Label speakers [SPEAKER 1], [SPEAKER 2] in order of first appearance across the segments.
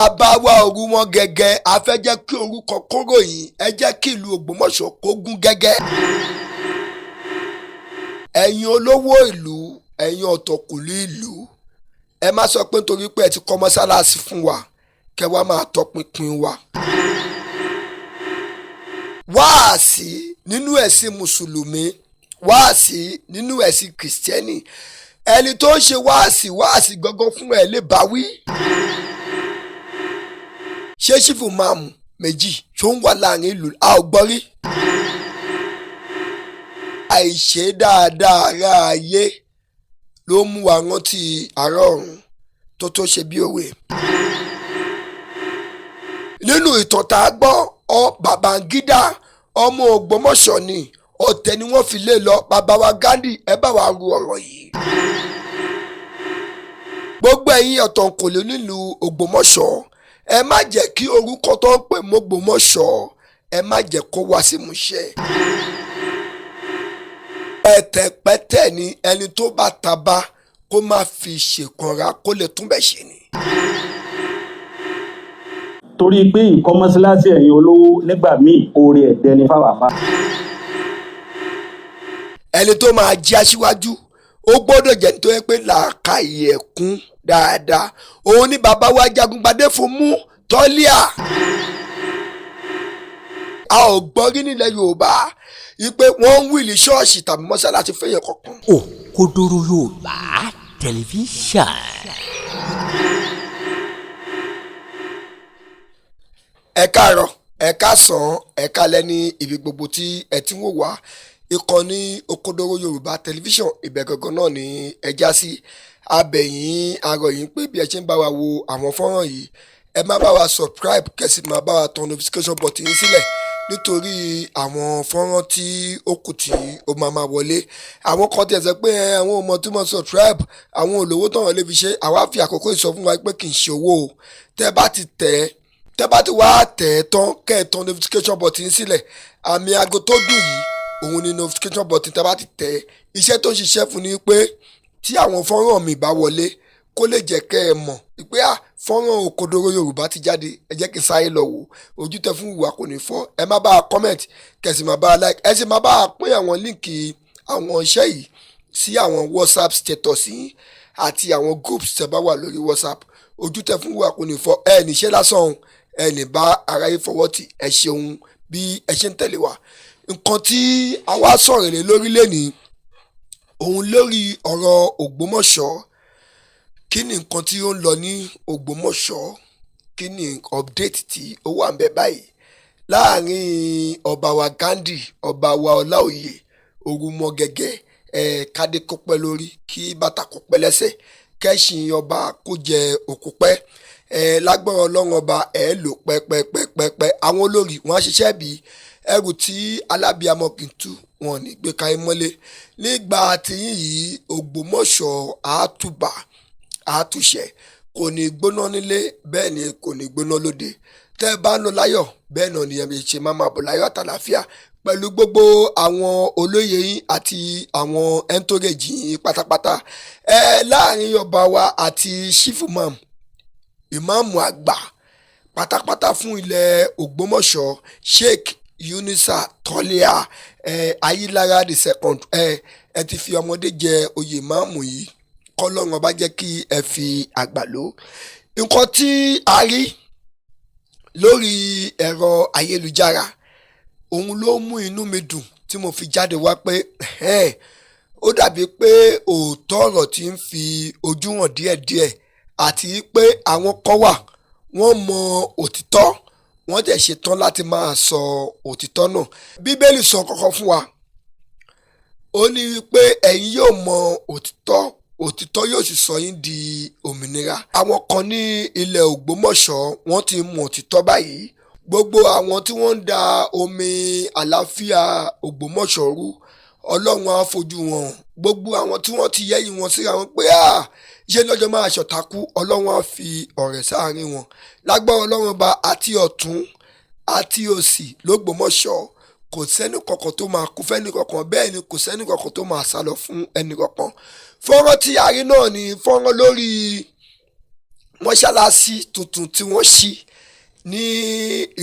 [SPEAKER 1] Bàbá wa Òrùmọgẹ̀gẹ̀, a fẹ́ jẹ́ kí orúkọ kóró yìí, ẹ jẹ́ kí ìlú Ògbómọ̀ṣọ́ kó gún gẹ́gẹ́. Ẹ̀yin olówó ìlú, ẹ̀yin ọ̀tọ̀kùlú ìlú, ẹ má sọ pé nítorí pé ẹ ti kọ́ mọ́sálásí fún wa kẹ́ wá máa tọpinpin wa. Wáàsí nínú ẹ̀sìn mùsùlùmí, wáàsí nínú ẹ̀sìn kìrìsìtẹ́nì, ẹni tó ń ṣe wáàsí wáàsí gangan fún ẹ lè bá wí. Ṣé ṣífù máàmù méjì tó ń wà láàrin ìlú a ò gbọ́ rí? Àìṣe dáadáa ará ayé ló mú wa rántí ará ọ̀run tó tó ṣe bí òwe. Nínú ìtàn tá a gbọ́ ọ, Babangida ọmọ Ògbómọ̀ṣọ́ ni, ọ̀tẹ̀ ni wọ́n fi lé lọ. Bàbá wa Gandhi, ẹ bá wa ru ọ̀rọ̀ yìí. Gbogbo ẹ̀yin ọ̀tọ̀kùlú nílùú Ògbómọ̀ṣọ́, ẹ má jẹ́ kí orúkọ tó ń pè mọ́gbómọ̀ṣọ́, ẹ má jẹ́ kó wá sí ìmúṣẹ. Pẹ̀tẹ̀pẹ̀tẹ̀ ni ẹni tó bá taba kó má fi ṣèkanra kó lè túnbẹ̀ ṣe ni.
[SPEAKER 2] Torí pé ìkọ́ mọ́sálásí ẹ̀yin olówó nígbà míì, oore ẹ̀dẹ́ ni fáwàfá.
[SPEAKER 1] Ẹni tó máa jẹ́ aṣíwájú, ó gbọ́dọ̀ jẹ́ nítorí pé làákàyè ẹ̀ kún dáadáa. Òun ni bàbá wa Jagungbadé fún mú tọ́líà. A ò gbọ́ rí nílẹ̀ Yorùbá wípé wọ́n ń wíìlì ṣọ́ọ̀ṣì tàbí mọ́sálásí fẹ́yàn kankan.
[SPEAKER 3] Òkodoro Yorùbá Tẹlifíṣàn.
[SPEAKER 1] Ẹ káàárọ̀, ẹ káàsán, ẹ káalẹ́ ní ibi gbogbo tí ẹ ti ń wò wá. Ìkànnì Òkodoro Yorùbá Tẹlifíṣàn, ibẹ̀ gangan náà ni ẹ já sí. Abẹ̀yìn arọ̀yìn pé bí ẹ ṣe ń bá wa wo àwọn fọ́nrán yìí, ẹ má bá wa subscribe, kẹ́sì máa bá wa tan notification button yín sílẹ̀ nítorí àwọn fọ́nrán tí ó kù tí ó máa máa wọlé. Àwọn kan tiẹ̀ sọ pé àwọn ò mọ̀ tí mo subscribe, àwọn olówó tán lè fi ṣe. Àwa fi àkókò ìsọ fún wa pé kì í ṣe owó o. Tẹ́ bá ti tẹ̀ ẹ́, tẹ́ bá ti wá tẹ̀ ẹ́ tán, kẹ́ ẹ tan notification button sílẹ̀. Àmì aago tó dùn yìí, òun ni notification button. Tẹ́ bá ti tẹ̀ ẹ́, iṣẹ́ tó ń ṣiṣẹ́ fún ni pé tí àwọn fọ́nrán mi bá wọlé, kó lè jẹ́ kẹ́ ẹ mọ̀ pé à fọ́nrán Òkodoro Yorùbá ti jáde, ẹ jẹ́ kí n sáré lọ wò. Ojú tẹ fún ìwà kò ní fọ́. Ẹ má bá a comment, kẹ́ sì má bá a like, ẹ sì má bá a pín àwọn link àwọn iṣẹ́ yìí sí àwọn WhatsApp status yín àti àwọn groups tẹ́ bá wà lórí WhatsApp. Ojú tẹ fún ìwà kò ní fọ́. Ẹ ní iṣẹ́ lásán, ẹ ní bá aráyé fọwọ́ tì. Ẹ ṣeun bí ẹ ṣe ń tẹ̀lé wa. Nǹkan tí a wá sọ̀rọ̀ lé lórí lẹ́nìí, òun lórí ọ̀rọ̀ Ògbómọ̀ṣọ́. Kí ni nǹkan tí ó ń lọ ní Ògbómọ̀ṣọ́? Kí ni update tí ó wà ń bẹ báyìí láàrin ọba wa Gandhi, ọba wa Ọláòyè Òrùmọgẹ̀gẹ̀? Ẹ̀ kádé kó pẹ́ lórí, kí bàtà kó pẹ́ lẹ́sẹ̀, kẹ́sìn ọba kó jẹ òkú pẹ́. Ẹ̀ lágbára Ọlọ́run ọba, ẹ̀ lò pẹ́pẹ́pẹ́pẹ́. Àwọn olórí wọn á ṣiṣẹ́ bí ẹrù tí alábìàmọ kì í tú, wọn ní gbé ka yín mọ́lé nígbà tiyín yìí. Ògbómọ̀ṣọ́ àtúbà àtúnṣe kò ní gbóná nílé, bẹ́ẹ̀ ni kò ní gbóná lóde. Tẹ́ ẹ bá ń lọ láyọ̀, bẹ́ẹ̀ náà ni ẹ ṣe máa máa bọ̀ láyọ̀ àtàlàáfíà pẹ̀lú gbogbo àwọn olóyè yín àti àwọn entourage yín pátápátá. Ẹ láàrin ọba wa àti chief imam, ìmáàmù àgbà pátápátá fún ilẹ̀ Ògbómọ̀ṣọ́, Sheikh Yunisa Tọ́líà ẹ Ayílára the second. Ẹ ti fi ọmọdé jẹ oyè ìmáàmù yìí, kọ́lọ́run ọba jẹ́ kí ẹ fi àgbà lò. Nǹkan tí a rí lórí ẹ̀rọ ayélujára, òun ló mú inú mi dùn tí mo fi jáde wá pé ó dàbí pé òótọ́ ọ̀rọ̀ tí ń fi ojú hàn díẹ̀díẹ̀, àti pé àwọn kan wà, wọ́n mọ òtítọ́, wọ́n dẹ̀ ṣetán láti máa sọ òtítọ́ náà. Bíbélì sọ kọ́kọ́ fún wa, ó ní wípé ẹ̀yin yóò mọ òtítọ́, òtítọ́ yóò sì sọ yín di òmìnira. Àwọn kan ní ilẹ̀ Ògbómọ̀ṣọ́, wọ́n ti mọ òtítọ́ báyìí. Gbogbo àwọn tí wọ́n ń da omi àlàáfíà Ògbómọ̀ṣọ́ rú, Ọlọ́run á fojú wọn hàn. Gbogbo àwọn tí wọ́n ti yẹ́yìn wọn síra wọn pé à ṣé lọ́jọ́ máa ṣọ̀tá kú, Ọlọ́run á fi ọ̀rẹ́ sáàrin wọn. Lágbára Ọlọ́run ọba, àti ọ̀tún àti òsì lÓgbómọ̀ṣọ́, kò sẹ́ni kankan tó máa kú fẹ́ni kankan, bẹ́ẹ̀ ni kò sẹ́ni kankan tó máa sálọ fún ẹnì kankan. Fọ́nrán tí a rí náà ni fọ́nrán lórí Mọ́ṣáláṣí tuntun tí wọ́n ṣí ní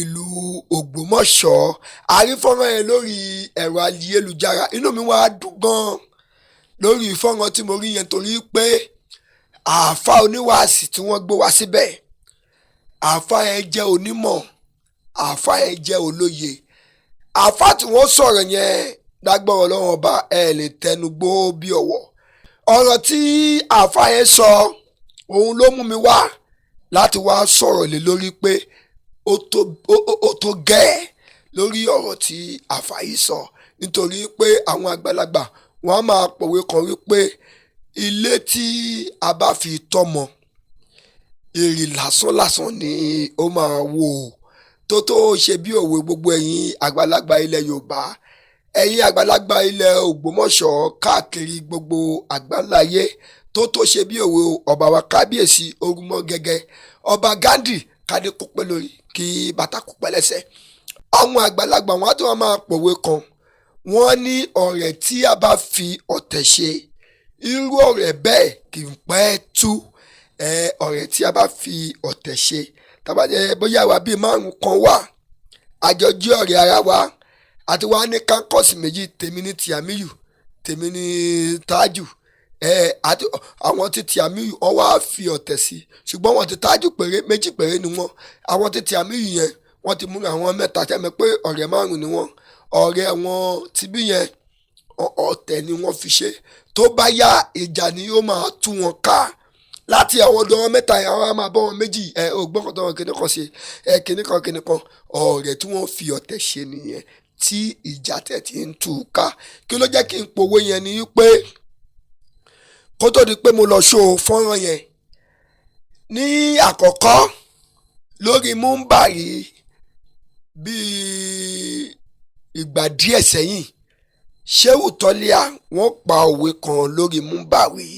[SPEAKER 1] ìlú Ògbómọ̀ṣọ́, a rí fọ́nrán yẹn lórí ẹ̀rọ ayélujára. Inú mi wá dùn gan lórí fọ́nrán tí mo rí yẹn, torí pé àáfàá oníwàásì tí wọ́n gbé wá síbẹ̀, àáfàá yẹn jẹ́ onímọ̀, àáfàá yẹn jẹ́ olóye. Àáfàá tí wọ́n sọ̀rọ̀ yẹn lágbọ́rọ̀ Ọlọ́run ọba, ẹ lè tẹnu gbó bí ọ̀wọ̀. Ọ̀rọ̀ tí àáfàá yẹn sọ, òun ló mú mi wá láti wá sọ̀rọ̀ lé lórí pé ó tó gẹ́ lórí ọ̀rọ̀ tí àáfàá yìí sọ, nítorí pé àwọn àgbàlagbà wọ́n á máa pòwe kan wípé ilé tí a bá fi tọ́mọ, èrè lásán lásán ni ó máa wò ó. Tó tó ṣe bí òwe. Gbogbo ẹ̀yin àgbàlagbà ilẹ̀ Yorùbá, ẹ̀yin àgbàlagbà ilẹ̀ Ògbómọ̀ṣọ́, káàkiri gbogbo àgbáláyé, tó tó ṣe bí òwe o. Ọba wa kábíyèsí orúmọ gẹ́gẹ́, ọba Gandhi, kádé kó pẹ́ lórí, kí bàtà kó pẹ́ lẹ́sẹ̀. Àwọn àgbàlagbà wọn á tún máa pòwe kan, wọ́n ní ọ̀rẹ́ tí a bá fi ọ̀tẹ̀ ṣe, irú ọ̀rẹ́ bẹ́ẹ̀ kì í pẹ́ tú. Ọ̀rẹ́ tí a bá fi ọ̀tẹ̀ ṣe, tàbí bóyá wa bíi márùn kan wà, àjọjí ọ̀rẹ́ ara wa, àti wá ní caucus méjì, tèmi ní Tìámíyù, tèmi ní Tájù, àti àwọn tí Tìámíyù wọ́n wá fi ọ̀tẹ̀ sí, ṣùgbọ́n wọ́n ti Tájù péré, méjì péré ni wọ́n. Àwọn tí Tìámíyù yẹn, wọ́n ti múra àwọn mẹ́ta tẹ́mi pé ọ̀rẹ́ márùn ni wọ́n. Ọ̀rẹ́ wọn tibí yẹn, ọ̀tẹ̀ ni wọ́n fi ṣe. Tó bá yá, ìjà ni yóò máa tú wọn ká láti àwọn ọ̀dọ́ wọn mẹ́ta yẹn. Àwọn á máa bọ́ wọn méjì ẹ ògbọ́n kan tó wọn kíní kan ṣe ẹ kíní kan kíní kan. Ọ̀rẹ́ tí wọ́n fi ọ̀tẹ̀ ṣe nìyẹn tí ìjà tẹ̀ ti ń tú ká. Kí ló jẹ́ kí n pòwe yẹn ni pé kó tó di pé mo lọ ṣó fọ́nrán yẹn ní àkọ́kọ́ lórí múńbàrí bíi ìgbà díẹ̀ sẹ́yìn, Ṣéhù Tọ́líà wọ́n pa òwe kan lórí múńbàrí.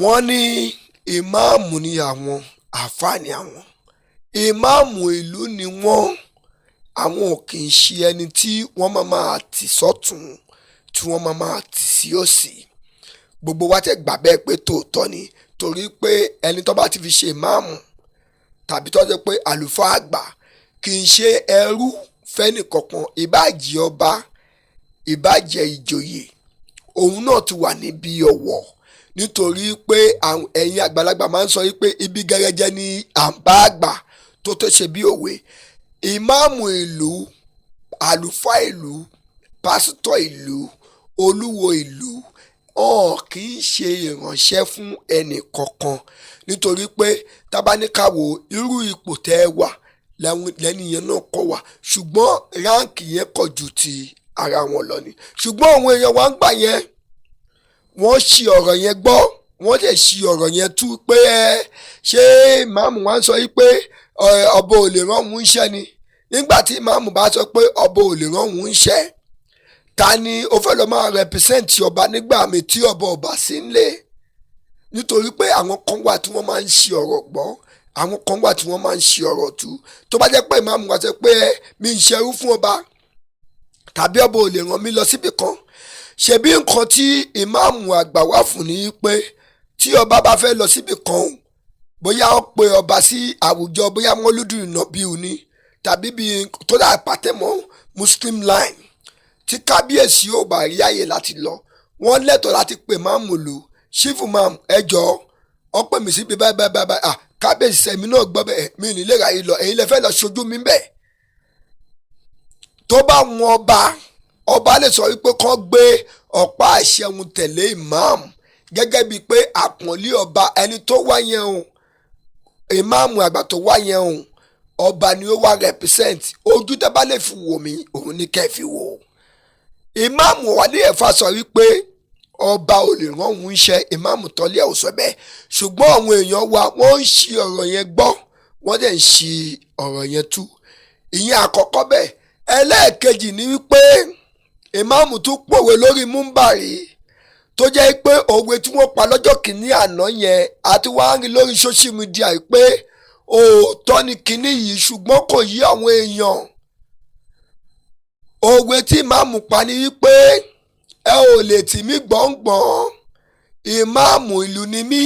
[SPEAKER 1] Wọ́n ní ìmáàmù ni àwọn, àáfàá ni àwọn, ìmáàmù ìlú ni wọ́n, àwọn ò kì í ṣe ẹni tí wọ́n máa máa tì sọ́tún, tí wọ́n máa máa tì sí òsì. Gbogbo wa tẹ̀ gbà bẹ́ẹ̀ pé tòótọ́ ni, torí pé ẹni tó bá ti fi ṣe ìmáàmù tàbí tó jẹ́ pé àlùfáà àgbà kì í ṣe ẹrú fẹ́nì kankan, ìbáàjẹ́ ọba, ìbáàjẹ́ ìjòyè, òun náà ti wà níbi ọ̀wọ̀, nítorí pé ẹ̀yin àgbàlagbà máa ń sọ wípé ibi gẹ́gẹ́jẹ́ ní à ń bá àgbà. Tó tó ṣe bí òwe, ìmáàmù ìlú, àlùfáà ìlú, pásítọ̀ ìlú, olúwo ìlú, ọ̀n kì í ṣe ìránṣẹ́ fún ẹnì kankan, nítorí pé tábánikàwò irú ipò tẹ́ ẹ wà lẹ́ni yẹn náà kọ́ wà, ṣùgbọ́n rank yẹn kọ̀ ju ti ara wọn lọ ni. Ṣùgbọ́n àwọn èèyàn wa ń gbà yẹn, wọ́n ṣì ọ̀rọ̀ yẹn gbọ́, wọ́n dẹ̀ ṣì ọ̀rọ̀ yẹn tú pé ẹ ṣé ìmáàmù wa ń sọ yìí pé ọba ò lè rán òun iṣẹ́ ni. Nígbà tí ìmáàmù bá sọ pé ọba ò lè rán òun iṣẹ́, ta ni ó fẹ́ lọ máa represent ọba nígbà mi tí ọba ọba sí ń lé? Nítorí pé àwọn kan wà tí wọ́n máa ń ṣì ọ̀rọ̀ gbọ́, àwọn kan wà tí wọ́n máa ń ṣì ọ̀rọ̀ tú. Tó bá jẹ́ pé ìmáàmù wa sọ pé mi ń ṣerú fún ọba tàbí ọba ò lè rán mi lọ síbì kan, ṣebí nǹkan tí ìmáàmù àgbà wà fún ni pé tí ọba bá fẹ́ lọ síbì kan, bóyá ó pe ọba sí àwùjọ, bóyá mọ́lúdù ìnàbí òní tàbí bí tó dà pàtẹ́mọ́ Muslim line, tí kábíyèsí ò bá rí àyè láti lọ, wọ́n lẹ́tọ̀ọ́ láti pè máàmù lò, chief imam, ẹjọ́ ọ pè mí síbi báyìí báyìí báyìí. Ah, kábíyèsí, sẹ́mi náà gbọ́ bẹ́ẹ̀, mi ò ní lè ráyè lọ, ẹ̀yin lẹ fẹ́ lọ ṣojú mi bẹ́ẹ̀. Tó bá wọn ọba, ọba lè sọ wípé kán gbé ọ̀pá àṣẹ òun tẹ̀lé ìmáàmù gẹ́gẹ́ bíi pé àpọ̀nlé ọba ẹni tó wá yẹn o, ìmáàmù àgbà tó wá yẹn o, ọba ni ó wá represent. Ojú tẹ́ bá lè fi wò mí, òun ní kẹ́ fi wò. Ìmáàmù wálé ẹ̀fà sọ wípé ọba ò lè rán òun iṣẹ́. Ìmáàmù tọ́lé ẹ̀ ò sọ bẹ́ẹ̀, ṣùgbọ́n àwọn èèyàn wa, wọ́n ń ṣi ọ̀rọ̀ yẹn gbọ́, wọ́n dẹ̀ ń ṣi ọ̀rọ̀ yẹn tú. Ìyẹn àkọ́kọ́ bẹ́ẹ̀. Ẹlẹ́ẹ̀kejì ni wípé ìmáàmù tún pòwe lórí múmbàrí, tó jẹ́ pé òwe tí wọ́n pa lọ́jọ́ kìíní àná yẹn àti wá ń rí lórí social media pé òótọ́ ni kinní yìí, ṣùgbọ́n kò yí àwọn èèyàn. Òwe tí ìmáàmù pa ni wípé ẹ ò lè tì mí gbọ̀ngbọ̀n, ìmáàmù ìlú ni mí.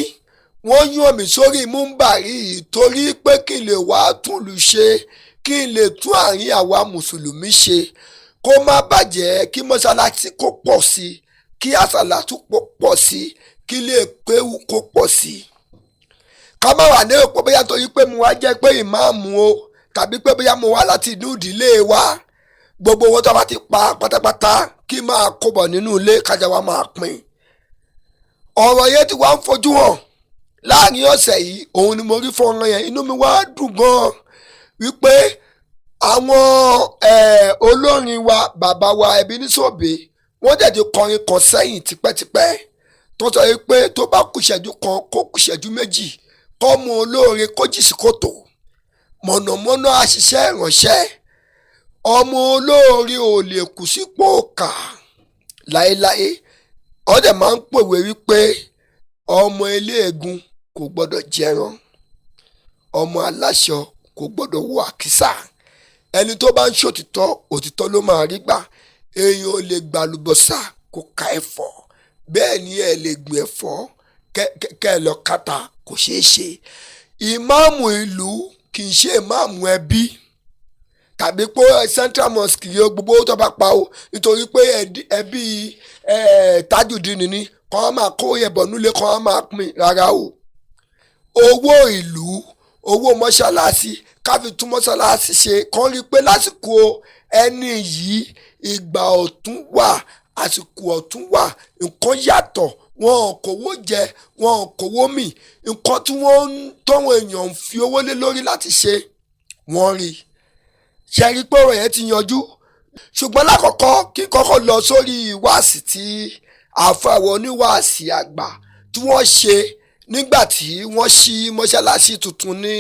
[SPEAKER 1] Wọ́n yàn mí sórí múńbàrí yìí torí pé kí n lè wá túnlù ṣe, kí n lè tún àárín àwa mùsùlùmí ṣe, kó má bàjẹ́, kí mọ́ṣáláṣí kó pọ̀ sí i, kí àsàlátù pọ̀ sí i, kí ilé kéwú kó pọ̀ sí i. Ká má wà ní òpó bóyá torí pé mo wá jẹ́ pé ìmáàmù o, tàbí pé bóyá mo wá láti inú ìdílé wa, gbogbo owó tó bá ti pa pátápátá kí máa kó bọ̀ nínú ilé kájà wa máa pín. Ọ̀rọ̀ yẹn ti wá ń fojú hàn láàrin ọ̀sẹ̀ yìí. Òun ni mo rí fọ́nrán yẹn, inú mi wá dùn gan-an wípé àwọn olórin wa, bàbá wa Ebenezer Obey, wọ́n dẹ̀ ti kọrin kan sẹ́yìn tipẹ́tipẹ́ tó sọ wípé tó bá kù ìṣẹ́jú kan, kó kù ìṣẹ́jú méjì, kọ́ mú olóore kó jì sí kòtò, mọ̀nàmọ́ná àṣìṣe ìránṣẹ́, ọmọ olóore ò lè kú sípò kà láéláé. Wọ́n dẹ̀ máa ń pòwe wípé ọmọ eléegun kò gbọ́dọ̀ jẹran, ọmọ aláṣọ kò gbọ́dọ̀ wọ àkísà. Ẹni tó bá ń ṣòtítọ́, òtítọ́ ló máa rí gbà. Èèyàn ò lè gbàlùbọ́sà kó ka ẹ̀fọ́, bẹ́ẹ̀ ni ẹ lè gbìn ẹ̀fọ́ kẹ́ ẹ lọ kàtà, kò ṣeé ṣe. Ìmáàmù ìlú kì í ṣe ìmáàmù ẹbí tàbí pé Central Mosque yóò gbogbo tó bá pa o, nítorí pé ẹbí Tajudeen ni kàn án máa kó ẹbọ nílé, kàn án máa pín. Rárá o, owó ìlú, owó mọ́ṣáláṣí, ká fi tún mọ́ṣáláṣí ṣe, kàn rí i pé lásìkò ẹni yìí, ìgbà ọ̀tún wà, àsìkò ọ̀tún wà, nǹkan yàtọ̀. Wọn ò kówó jẹ, wọn ò kówó mì. Nǹkan tí wọ́n ń tọ́wọ́n èèyàn ń fi owó lé lórí láti ṣe, wọ́n rí i ṣe rí pé ọ̀rọ̀ yẹn ti yanjú. Ṣùgbọ́n lákọ̀ọ́kọ́, kí kọ́kọ́ lọ sórí wáàsí tí àfàwọ̀ oníwàásí àgbà tí wọ́n ṣe nígbà tí wọ́n ṣí mọ́ṣáláṣí tuntun ní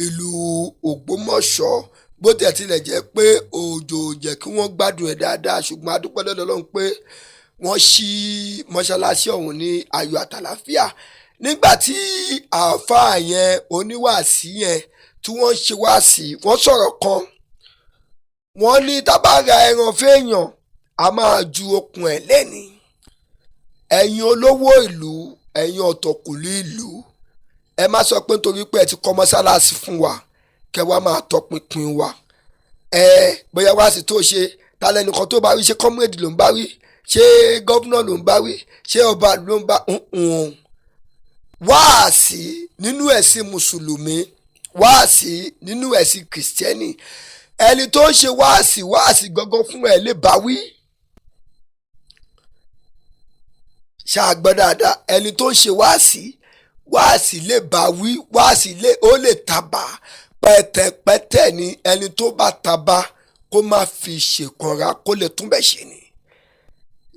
[SPEAKER 1] ìlú Ògbómọ̀ṣọ́. Bó tiẹ̀ tilẹ̀ jẹ́ pé òjò ò jẹ́ kí wọ́n gbádùn ẹ̀ dáadáa, ṣùgbọ́n a dúpẹ́ lọ́dọ̀ Ọlọ́run pé wọ́n ṣí mọ́ṣáláṣí ọ̀hún ní ayọ̀ àtàlàáfíà. Nígbà tí àáfàá yẹn, oníwàásí yẹn, tí wọ́n ṣe wáàsí, wọ́n sọ̀rọ̀ kan. Wọ́n ní tá bá ra ẹran fẹ́yàn, a máa ju okùn ẹ̀ lẹ́ni. Ẹ̀yin olówó ìlú, ẹ̀yin ọ̀tọ̀kùlú ìlú, ẹ má sọ pé nítorí pé ẹ ti kọ́ mọ́ṣáláṣí fún wa, kẹ wá máa tọpinpin wa. Ẹ bóyá wá sí tó ṣe ta lẹnìkan tó bá wí, ṣé comrade ló ń bá wí, ṣé governor ló ń bá wí, ṣé ọba ló ń bá ń wáàsí? Nínú ẹ̀sìn mùsùlùmí, wáàsí nínú ẹ̀sìn kìrìsìtẹ́nì, ẹni tó ń ṣe wáàsí, wáàsí gangan fún ẹ lè bá wí. Ṣàgbọ́ dáadáa, ẹni tó ń ṣe wáàsí, wáàsí lè bá wí, wáàsí lè ó lè tàbá pẹ́tẹ́pẹ́tẹ́ ni. Ẹni tó bá tàbá, kó má fi ṣèkànra, kó lè túnbẹ̀ ṣe ni.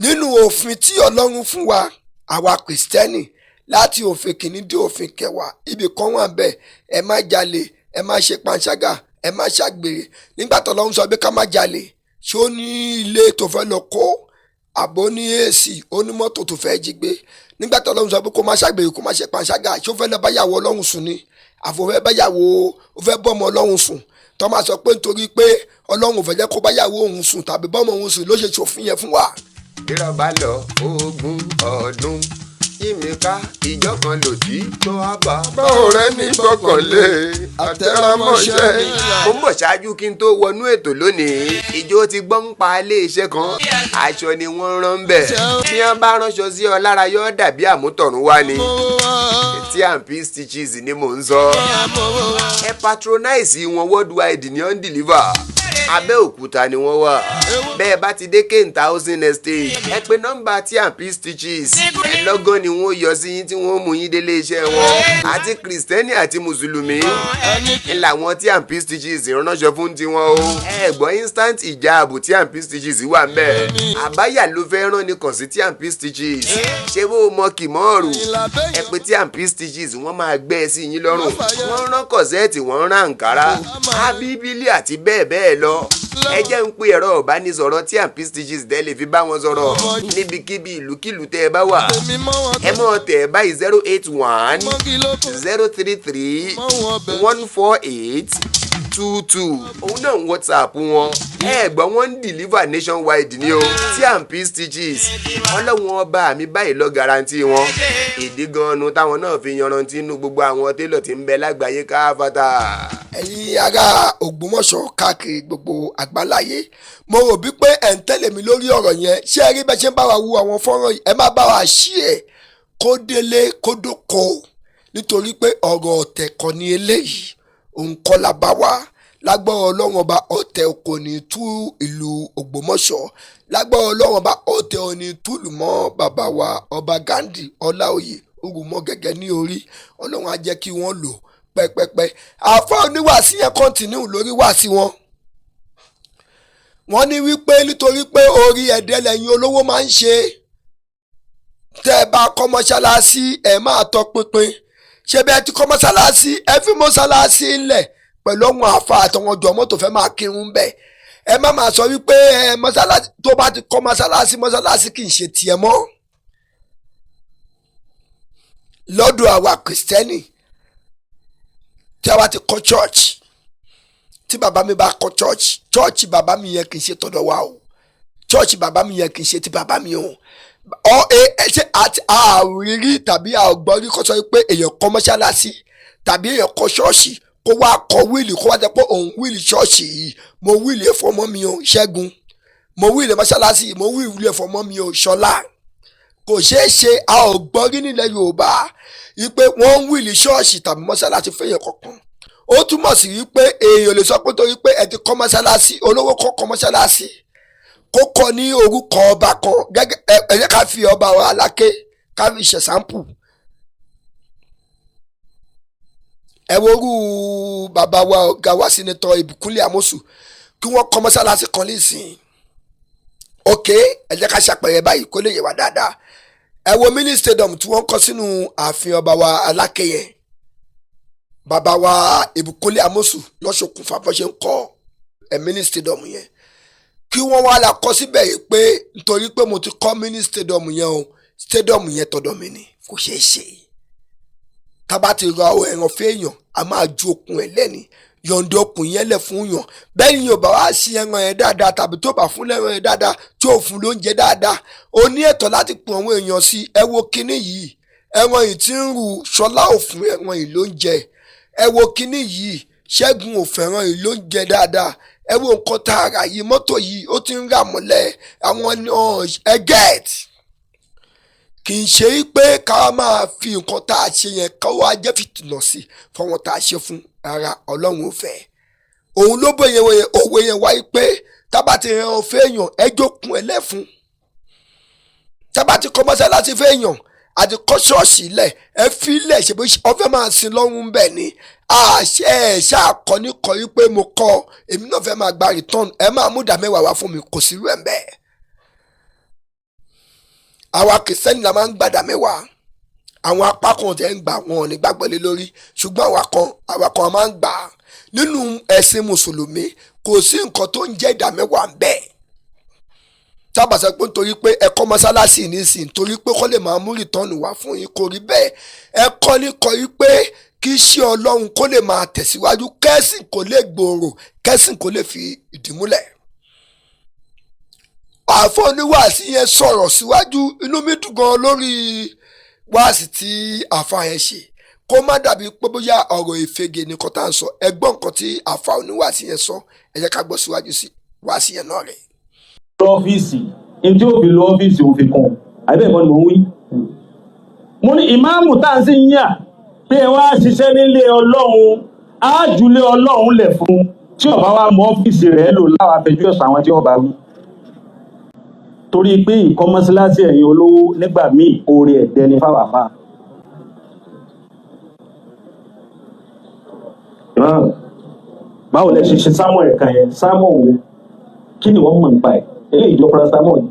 [SPEAKER 1] Nínú òfin tí Ọlọ́run fún wa àwa kìrìsìtẹ́nì, láti òfin kìíní dé òfin kẹwàá, ibì kan wà bẹ́ẹ̀: ẹ má jalè, ẹ má ṣe panṣágà, ẹ má ṣàgbèrè. Nígbà tó Ọlọ́run sọ pé ká má jalè, ṣó ní ilé tó fẹ́ lọ kó, àbó ní èsì onímọ́tò tó fẹ́ jí gbé? Nígbà tó Ọlọ́run sọ pé kó má ṣàgbèrè, kó má ṣe panṣágà, ṣó fẹ́ lọ báyàwó Ọlọ́run sùn ni, àfọwẹ́ báyàwó, ó fẹ́ bọ́mọ Ọlọ́run sùn? Tó máa sọ pé nítorí pé Ọlọ́run ò fẹ́ jẹ́ kó báyàwó òun sùn tàbí bọ́mọ òun sùn ló ṣe ṣòfin yẹn fún wa.
[SPEAKER 4] Bírọ̀ bá lọ ogún ọdún, yí mi ká, ìjọ kan lòdì tó wá bá.
[SPEAKER 5] Báwo rẹ ní gbọ́kànlé àtẹ̀rámọ́ṣẹ́.
[SPEAKER 4] Mo ń bọ̀. Ṣáájú kí n tó wọnú ètò lónìí, ìjọ ti gbọ́ ń pa iléeṣẹ́ kan, aṣọ ni wọ́n rán ń bẹ̀. Bí wọ́n bá ránṣọ sí ọ lára, yóò dàbí àmútọ̀run wá ni. T&P Stitches ni mò ń sọ. Ẹ patronize wọn worldwide ní on deliver. Abẹ́òkúta ni wọ́n wà. Bẹ́ẹ̀ bá ti dé Kenta Housing Estate, ẹ pè nọ́mbà T&P Stitches, ẹ lọ́gán ni wọ́n yọ sí yín tí wọ́n mú yín délé iṣẹ́ wọn. Àti kìrìsìtẹ́nì àti mùsùlùmí ń làwọn T&P Stitches ránṣọ fún tiwọn o. Ẹ gbọ́, instant ìjáàbù, T&P Stitches wà ń bẹ̀. Àbáyà ló fẹ́ rán ni, kàn sí T&P Stitches. Ṣé bó o mọ kìmọ́ọ̀rù, ẹ pè T&P Stitches, wọ́n máa gbẹ́ ẹ sí yín lọ́rùn. Wọ́n rán corset, wọ́n rán àǹkárá, ábíbílì àti bẹ́ẹ̀ bẹ́ẹ̀ lọ. Ẹ jẹ́ ń pe ẹ̀rọ ìbánisọ̀rọ̀ T&P Stitches dẹ́ lè fi bá wọn sọ̀rọ̀ níbikíbi, ìlúkìlú tẹ́ ẹ bá wà. Ẹ mọ̀ tẹ̀ báyìí: 081 033 148. 22 òun náà ń WhatsApp wọn. Ẹ gbọ́, wọ́n ń deliver nationwide ní o. T&P Stitches, ọlọ́wọ́n ọba mi báyìí lọ guarantee wọn. Ìdí gan-an táwọn náà fi yanrantí inú gbogbo àwọn télọ̀ tí ń bẹ lágbàáyé káfàtà.
[SPEAKER 1] Ẹ̀yin ará Ògbómọ̀ṣọ́ káàkiri gbogbo àgbáláyé, mo rò bí pé ẹ̀ ń tẹ̀lé mi lórí ọ̀rọ̀ yẹn. Ṣé ẹ rí bẹ́ẹ̀ ṣe ń bá wa wo àwọn fọ́nrán yìí? Ẹ má bá wa ṣí ẹ̀ kó délé kó dóko, nítorí pé ọ̀rọ̀ ọ̀tẹ̀ kan ní eléyìí. Òun kọ́ la bá wá. Lágbára Ọlọ́run Ọba, ọ̀tẹ̀ kò ní tú ìlú Ògbómọ̀ṣọ́. Lágbára Ọlọ́run Ọba, ọ̀tẹ̀ ò ní túlù mọ́ bàbá wa Ọba Ghandi Ọláoyè Ògùnmọ́ gẹ́gẹ́ ní orí. Ọlọ́run á jẹ́ kí wọ́n lò pẹ́pẹ́pẹ́. Àfa oníwàásí yẹn continue lórí wàásí wọn. Wọ́n ní wípé nítorí pé orí ẹ̀dẹ́ lẹ́yìn olówó máa ń ṣe, tẹ́ ẹ bá kọ́ mọ́ṣáláṣí, ẹ máa tọpinpin. Ṣé bẹ́ẹ̀ ti kọ́ mọ́ṣáláṣí, ẹ fi mọ́ṣáláṣí ńlẹ̀ pẹ̀lú ọ̀hún àfa àtàwọn jọ̀mọ́ tó fẹ́ máa kírun bẹ́ẹ̀. Ẹ má máa sọ wípé ẹ mọ́ṣáláṣí, tó bá ti kọ́ mọ́ṣáláṣí, mọ́ṣáláṣí kì í ṣe tiẹ̀ mọ́. Lọ́dọ̀ àwa Kìrìsìtẹ́nì, tí a bá ti kọ́ church, tí bàbá mi bá kọ́ church, church bàbá mi yẹn kì í ṣe tọ̀dọ̀ wa o. Church bàbá mi yẹn kì í ṣe ti bàbá mi o. Ọ ẹ ẹ ṣe àti àrírí tàbí àgbọ̀rí kọ́ sọ pé èèyàn kọ́ mọ́ṣáláṣí tàbí èèyàn kọ́ ṣọ́ọ̀ṣì, kó wá kọ will, kó wá jẹ́ pé òun will ṣọ́ọ̀ṣì yìí, mo will ẹ̀ fọmọ mi o, Ṣẹ́gun. Mo will mọ́ṣáláṣí yìí, mo will ẹ̀ fọmọ mi o, Ṣọlá. Kò ṣeé ṣe. A ò gbọ́ rí nílẹ̀ Yorùbá wípé wọ́n ń will ṣọ́ọ̀ṣì tàbí mọ́ṣáláṣí fẹ́yàn kankan. Ó túmọ̀ sí wípé èèyàn lè sọ pé torí pé ẹ ti kọ́ mọ́ṣáláṣí, olówó kọ́ kọ́ mọ́ṣáláṣí, kó kọ́ ní orúkọ ọba kan. Gẹ́gẹ́ ẹ jẹ́ ká fi ọba wa Aláké ká fi ṣe sample. Ẹ worú bàbá wa, ọ̀gá wa, Senator Ìbíkúnlé Amósù, kí wọ́n kọ́ mọ́ṣáláṣí kan nísìnyí. Ok, ẹ jẹ́ ká ṣàpẹẹrẹ báyìí kó lè yé wa dáadáa. Ẹ wo mini stadium tí wọ́n kọ́ sínú ààfin ọba wa Aláké yẹn. Bàbá wa Ìbíkúnlé Amósù lọ́sọ̀kùnfà bó ṣe ń kọ́ ẹ mini stadium yẹn. Kí wọ́n wá la kọ́ síbẹ̀ yìí pé nítorí pé mo ti kọ́ mini stadium yẹn o, stadium yẹn tọ̀dọ̀ mi ni. Kò ṣeé ṣe. Tábà ti ra ẹran fẹ́yàn, a máa ju okùn ẹ̀ lẹ́ni, yọ̀ǹda okùn yẹn lẹ̀ fún yàn. Bẹ́ẹ̀ ni yóò bá wá sí ẹran yẹn dáadáa, tàbí tó bá fún lẹ́ran yẹn dáadáa, tí ò fún lóúnjẹ dáadáa, ó ní ẹ̀tọ́ láti pè àwọn èèyàn sí. Ẹ wo kinní yìí, ẹran yìí tí ń ru, Ṣọlá ò fún ẹran yìí lóúnjẹ. Ẹ wo kinní yìí, Ṣẹ́gun ò fẹ́ràn yìí lóúnjẹ dáadáa. Ẹ wo nǹkan tá a rà yìí, mọ́tò yìí ó ti ń rà mọ́lẹ̀ àwọn ẹ get. Kì í ṣe pé ká máa fi nǹkan tá a ṣe yẹn ká wá jẹ́ fìtìnà sí fọwọ́n tá a ṣe fún ara. Ọlọ́run ò fẹ́. Òun ló bóyá òwe yẹn wáyé pé tábà ti ràn fẹ́yàn, ẹjọ́ kun ẹlẹ́fun. Tábà ti kọ́ mọ́sálásí fẹ́yàn àti kọ́ ṣọ́ọ̀ṣì lẹ̀, ẹ fi lẹ̀ ṣe bó ọfẹ́ máa sin lọ́run bẹ́ẹ̀ ni. Àṣẹ ẹ̀ ṣàkọ́ni kọ́ yí pé mo kọ́, èmi náà fẹ́ máa gba return, ẹ máa mú ìdá mẹ́wàá wá fún mi. Kò sí rẹ̀ bẹ́ẹ̀. Àwa Kìrìsìtẹ́nì la máa ń gbàdá mẹ́wàá. Àwọn apá kan tẹ̀ ń gbà, wọn ò ní gbàgbọ́ lé lórí, ṣùgbọ́n àwa kan máa ń gbà á. Nínú ẹ̀sìn Mùsùlùmí, kò sí nǹkan tó ń jẹ́ ìdá mẹ́wàá ń bẹ́ẹ̀. Tábà sọ pé nítorí pé ẹ kọ́ mọ́sálásì nísìn, torí pé kọ́ lè máa mú return wá fún yín, kò rí bẹ́ẹ̀. Ẹ kọ́ ní kọ́ yí pé kí iṣẹ́ Ọlọ́run kó lè máa tẹ̀síwájú, kẹ́sìn kó lè gbòòrò, kẹ́sìn kó lè fi ìdí múlẹ̀. Àfọ oníwàásí yẹn sọ̀rọ̀ síwájú. Inú mi dùn gan lórí wáàsí tí àfa yẹn ṣe, kó má dàbí pé bóyá ọ̀rọ̀ ìfegè nìkan tá à ń sọ. Ẹ gbọ́ nǹkan tí àfa oníwàásí yẹn sọ. Ẹ jẹ́ ká gbọ́ síwájú sí wáàsí yẹn náà rẹ̀.
[SPEAKER 2] Lọ́fíìsì ní tí ó fi lọ ọ́fíìsì òun fi kún, àbí ẹ̀kọ́ ni mò ń wí. Mo ní ìmáàmù tá à ń sì ń yà pé ẹ wá ṣiṣẹ́ nílé Ọlọ́run, á jùlé Ọlọ́run lẹ̀ fún tí ọba wa mọ ọ́fíìsì rẹ̀ lò láwọn afẹjọ́ ẹ̀sùn àwọn tí ọba wí. Torí pé ìkọ́ mọ́sálásí ẹ̀yin olówó nígbà míì, oore ẹ̀dẹ́ ni fáwàfà. Ìmáàmù, báwo lẹ ṣe ṣe Samuel kan yẹn? Samuel wo? Kí ni wọ́n mọ̀ nípa ẹ̀? Eléyìí jọ paracetamol yìí.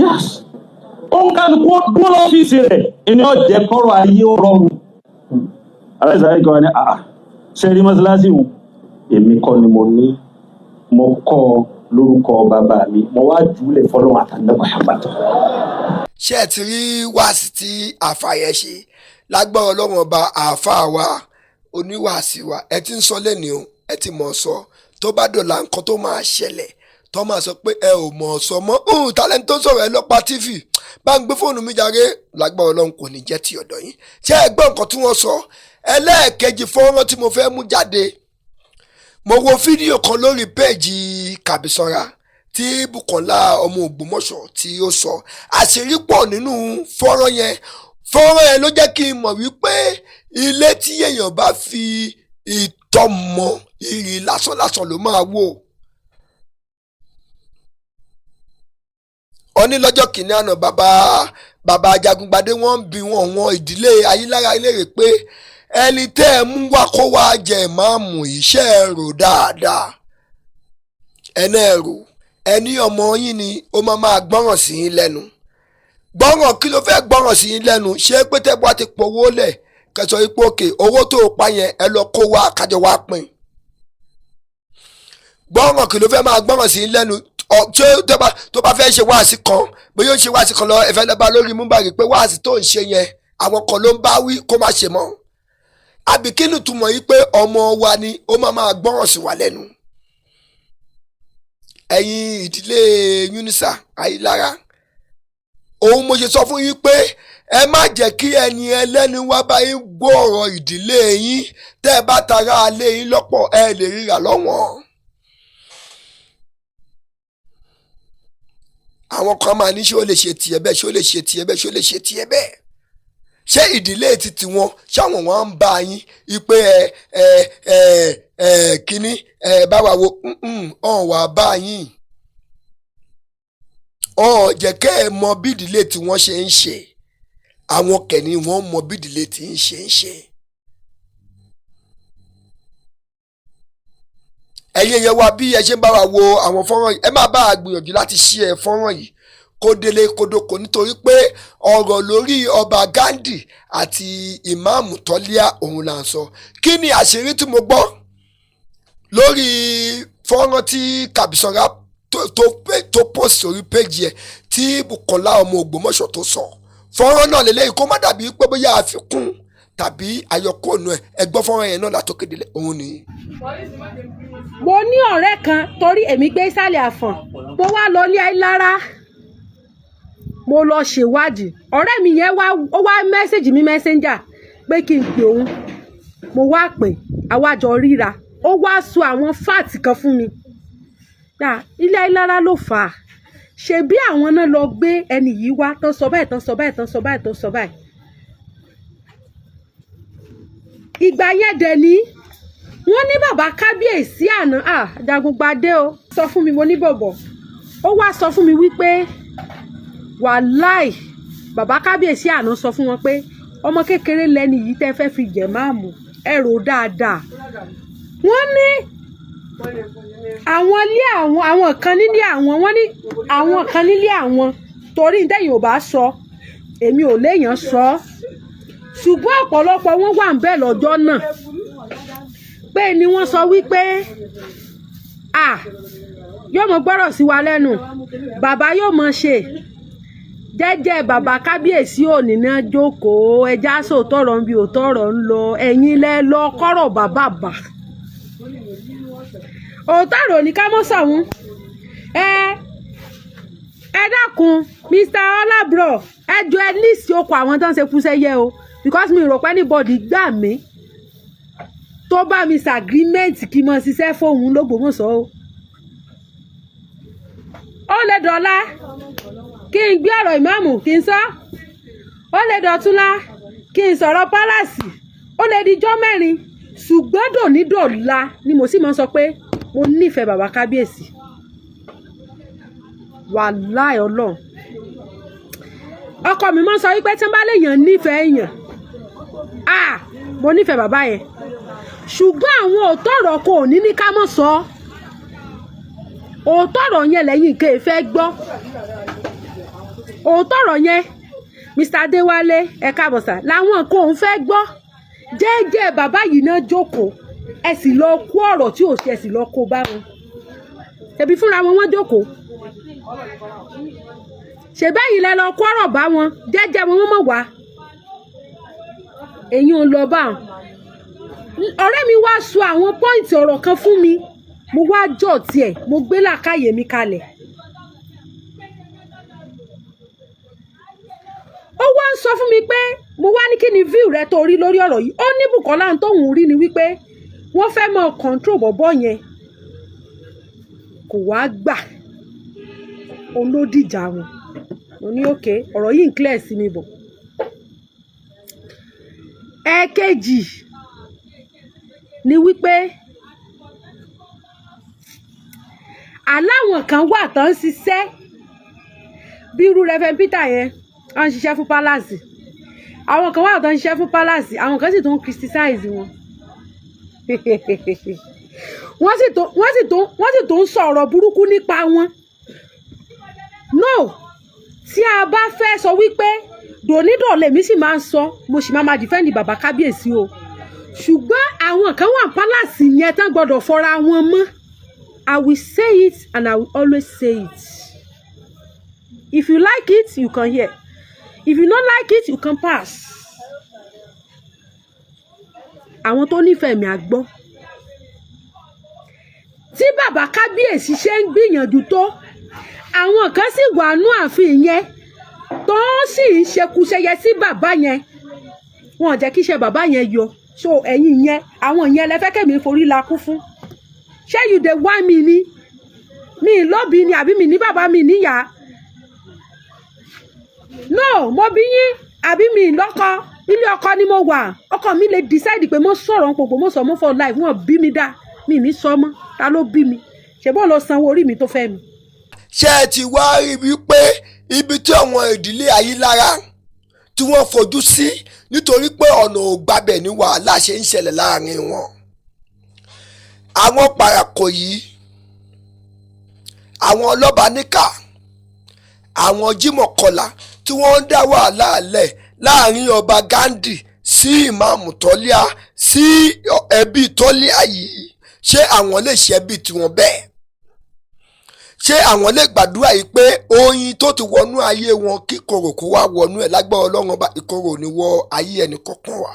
[SPEAKER 2] Yes, ó ń kálukú ó dúró lọ́fíìsì rẹ̀ ìní ọ̀jẹ̀ kọ́rọ̀ ayé ó rọrùn. Aláìsàn kan ní àà ṣe rí mọ́sálásí wù, èmi kọ́ ni mo ní, mo kọ́ ọ lórúkọ bàbá mi, mo wá jùlẹ̀ fọlọ́run àtàlẹ́ Muhammad.
[SPEAKER 1] Ṣé ẹ ti rí wáàsí tí àáfà yẹn ṣe? Lágbára Ọlọ́run Ọba, àáfà wa Oníwàásí wa, ẹ ti ń sọ lẹ́ni o, ẹ ti mọ̀ ọ́ sọ. Tó bá dọ̀la, nǹkan tó máa ṣẹlẹ̀ tó máa sọ pé ẹ ò mọ̀ ọ́ sọ mọ́ talent tó ń sọ̀rọ̀ ẹ lọ́pa TV bá ń gbé fóònù mi jàre. Lágbára Ọlọ́run, kò ní jẹ́ ti ọ̀dọ̀ yín. Ṣé ẹ gbọ́ nǹkan tí wọ́n sọ? Ẹlẹ́ẹ̀kejì, fọ́nrán tí mo fẹ́ mú jáde, mo wo fídíò kan lórí péèjì Kàbísọ́ra tí Bùkọ́lá ọmọ Ògbómọ̀ṣọ́ tí ó sọ. Àṣírí pọ̀ nínú fọ́nrán yẹn. Fọ́nrán yẹn ló jẹ́ kí n mọ̀ wípé ilé tí èèyàn bá fi ìtọ́ mọ, ìrì lásánlásán ló máa wò. Ó ní lọ́jọ́ kìíní àná, bàbá Ajagungbadé, wọ́n ń bi wọn ìdílé Ayílára léèrè pé ẹni tẹ́ ẹ mú wá kó wá jẹ ìmáàmù, iṣẹ́ ẹ rò dáadáa, ẹni ẹ rò, ẹni ọmọ yín ni ó máa gbọ́ràn sí yín lẹ́nu. Gbọ́ràn kí ló fẹ́ gbọ́ràn sí yín lẹ́nu? Ṣé pé tẹ́bọ̀ ti pọ̀wó lẹ̀ kẹsàn ipò òkè owó tó o pa yẹn, ẹ lọ kó wá kájọ wá pín? Gbọ́ràn kí ló fẹ́ máa gbọ́ràn sí yín lẹ́nu? Tí tó bá fẹ́ ṣe wáàsí kan, bóyá ó ń ṣe wáàsí kan lọ, ẹ fẹ́ lọ́ba lórí múbàrí pé wáàsí tó ń ṣe yẹn, àwọn kan ló ń bá wí, kó má ṣe mọ́? Àbí kí ni túmọ̀ yìí pé ọmọ wa ni ó máa gbọ́ràn sí wa lẹ́nu? Ẹ̀yin ìdílé Yunusa Ayílára, òun mo ṣe sọ fún yín pé ẹ má jẹ́ kí ẹni ẹlẹ́ni wá bá yín gbọ́ ọ̀rọ̀ ìdílé yín. Tẹ́ ẹ bá tara alé yín lọ́pọ̀, ẹ lè ríra lọ́wọ́n. Àwọn kan máa ní ṣé ó lè ṣe tiẹ̀ bẹ́ẹ̀, ṣé ó lè ṣe tiẹ̀ bẹ́ẹ̀, ṣé ó lè ṣe tiẹ̀ bẹ́ẹ̀? Ṣé ìdílé ti tiwọn, ṣáwọn wọn ń bá yín ipe ẹ ẹ ẹ ẹ kínní ẹ bá wa wo ọ̀n wà bá yín, ọ̀n jẹ́ kẹ́ ẹ mọ bí ìdílé tí wọ́n ṣe ń ṣe. Àwọn kẹ̀ni wọ́n mọ bí ìdílé tí ń ṣe ń ṣe. Ẹ̀yin èèyàn wa, bí ẹ ṣe ń bá wa wo àwọn fọ́nrán yìí, ẹ máa bá a gbìyànjú láti ṣí ẹ fọ́nrán yìí kó délé kódókó, nítorí pé ọ̀rọ̀ lórí ọba Ghandi àti ìmáàmù Tọ́líà òun là ń sọ. Kí ni àṣírí tí mo gbọ́ lórí fọ́nrán tí Kàbísọ́ra tó post sórí péjì ẹ̀ tí Bùkọ́lá ọmọ Ògbómọ̀ṣọ́ tó sọ? Fọ́nrán náà lélẹ́yìí, kó má dàbí pé bóyá àfikún tàbí àyọkúrò ẹ̀. Ẹ gbọ́ fọ́nrán yẹn náà látòkèdè òun nìyí.
[SPEAKER 6] Mo ní ọ̀rẹ́ kan, torí èmi gbé ìsàlẹ̀ Àfọ̀n, mo wá lọ ní Ayílára, mo lọ ṣèwádìí. Ọ̀rẹ́ mi yẹn wá, ó wá message mi Messenger pé kí n pè òun. Mo wá pè, àwa jọ ríra. Ó wá sọ àwọn fact kan fún mi. Gbà ilé Ayílára ló fà á, ṣebí àwọn náà lọ gbé ẹni yìí wá, tán sọ báyìí, tán sọ báyìí, tán sọ báyìí, tán sọ báyìí. Ìgbà yẹn dẹ̀ ní wọ́n ní bàbá kábíyèsí àná Ajagungbadé o sọ fún mi. Mo ní bọ̀bọ̀, ó wá sọ fún mi wípé wàláì, bàbá kábíyèsí àná sọ fún wọn pé ọmọ kékeré lẹni yìí tẹ́ fẹ́ fi jẹ̀ máàmù, ẹ rò dáadáa. Wọ́n ní àwọn ilé àwọn kan nílé àwọn, wọ́n ní àwọn kan nílé àwọn, torí ntẹ́yìn ò bá sọ, èmi ò léèyàn sọ, ṣùgbọ́n ọ̀pọ̀lọpọ̀ wọn wà ń bẹ̀ lọ́jọ́ náà pé ni wọ́n sọ wípé à yóò mọ gbọ́rọ̀ sí wa lẹ́nu, bàbá yóò mọ ṣe jẹ́jẹ́. Bàbá kábíyèsí òní náà jókòó, ẹja sòtọ̀rọ̀ ń bi òtọ̀rọ̀ ń lọ, ẹ̀yin lẹ lọ kọ́rọ̀ bàbá bà òtọ̀rọ̀ ní ká mọ́ sọ̀hún. Ẹ dákun, Mr. Olabro, ẹ jọ, ẹ lísì okò àwọn tó ń ṣe kúṣẹ́ yẹ o, because mi rò pé anybody gbà mí tó bá mi ṣàgírímẹ́ǹtì kí n mọ ṣiṣẹ́ fóun lÓgbómọ̀ṣọ́ o. Ó lè dọ̀la kí n gbé ọ̀rọ̀ ìmáàmù kí n sọ, ó lè dọ̀túnla kí n sọ̀rọ̀ pálásì, ó lè dijọ́ mẹ́rin, ṣùgbọ́n dòní dọ̀la ni mo sì máa ń sọ pé mo nífẹ̀ẹ́ bàbá kábíyèsí. Wàláì Ọlọ́run, ọkọ mi máa ń sọ wípé tí wọ́n bá léèyàn nífẹ̀ẹ́ èèyàn, ah, mo nífẹ̀ẹ́ bàbá yẹn, ṣùgbọ́n àwọn òótọ́ ọ̀rọ̀ kò ní ká mọ̀ sọ. Òótọ́ ọ̀rọ̀ yẹn lẹ́yìn nǹkan ìfẹ́ gbọ́ òótọ́ ọ̀rọ̀ yẹn. Mr. Adéwálé, ẹ káàbọ̀ sà. Làwọn nǹkan òun fẹ́ gbọ́ jẹ́jẹ́. Bàbá yìí náà jókòó, ẹ sì lọ kó ọ̀rọ̀ tí ò ṣe, ẹ sì lọ kó bá wọn. Ṣebí fúnra wọn wọ́n jókòó, ṣèbẹ́yìn lẹ lọ kó ọ̀rọ̀ bá wọn. Jẹ́jẹ́ wọn, wọ́n mọ̀ wá èyí ń lọ bá wọn. Ọ̀rẹ́ mi wá sọ àwọn point ọ̀rọ̀ kan fún mi. Mo wá jọ̀ tiẹ̀, mo gbé làákàyè mi kalẹ̀. Ó wá ń sọ fún mi pé, mo wá ní kí ni view rẹ tó rí lórí ọ̀rọ̀ yìí? Ó ní Bùkọ́lá ń tóun rí ni wípé wọ́n fẹ́ mọ control bọ̀bọ́ yẹn, kò wá gbà, òun ló dìjà wọn. Mo ní òkè, ọ̀rọ̀ yìí ń clear sí mi bọ̀. Ẹ̀ẹ̀kejì ni wípé aláwọn kan wà tó ń ṣiṣẹ́ bí irú Reverend Peter yẹn, wọ́n ń ṣiṣẹ́ fún palace. Àwọn kan wà tó ń ṣiṣẹ́ fún palace, àwọn kan sì tó ń criticize wọn, wọ́n sì tó ń sọ̀rọ̀ burúkú nípa wọn. No, tí a bá fẹ́ sọ wípé dònídọ̀lẹ̀ mi sì máa ń sọ, mo sì máa defend bàbá kábíyèsí o, ṣùgbọ́n àwọn kan wà palace yẹn tán gbọ́dọ̀ fọra wọn mọ́. I will say it and I will always say it. If you like it, you can hear. If you don't like it, you can pass. Àwọn tó nífẹ̀ẹ́ mi á gbọ́. Tí bàbá kábíyèsí ṣe ń gbìyànjú tó, àwọn kan sì wà nú ààfin yẹn tó sì ń ṣekúṣẹyẹ sí bàbá yẹn. Wọn ò jẹ́ kí iṣẹ́ bàbá yẹn yọ. So ẹ̀yin yẹn, àwọn yẹn lẹ fẹ́ kẹ́mi forí la kú fún. Ṣé you dey wá mi ni? Mi lóbi ni àbí mi ní bàbá mi níyàá? No, mo bí yín àbí mi lọ́kọ? Ilé ọkọ ni mo wà. Ọkọ mi lè decide pé mo sọ̀rọ̀ pòpò, mo sọ mo for life. Wọn bí mi dá, mi ní sọ mọ́. Ta ló bí mi? Ṣe bó lọ sanwó orí mi tó fẹ́ mi.
[SPEAKER 1] Ṣé ẹ ti wá rí wípé ibi tí àwọn ìdílé Ayílára tí wọ́n fojú sí, nítorí pé ọ̀nà ò gbabẹ̀ ní wàhálà ṣe ń ṣẹlẹ̀ láàrin wọn? Àwọn parakò yìí, àwọn ọlọ́ba níkà, àwọn Jímọ̀ Kọlà tí wọ́n ń dá wàhálà lẹ̀ láàrin ọba Ghandi sí ìmáàmù Tọ́líà sí ẹbí Tọ́líà yìí, ṣé àwọn lè ṣe ẹbí tiwọn bẹ́ẹ̀? Ṣé àwọn lè gbàdúrà yìí pé oyin tó ti wọnú ayé wọn kí korò kó wá wọnú ẹ̀? Lágbára Ọlọ́run ọba, ìkorò ní wọ ayé ẹnì kọ̀ọ̀kan wa.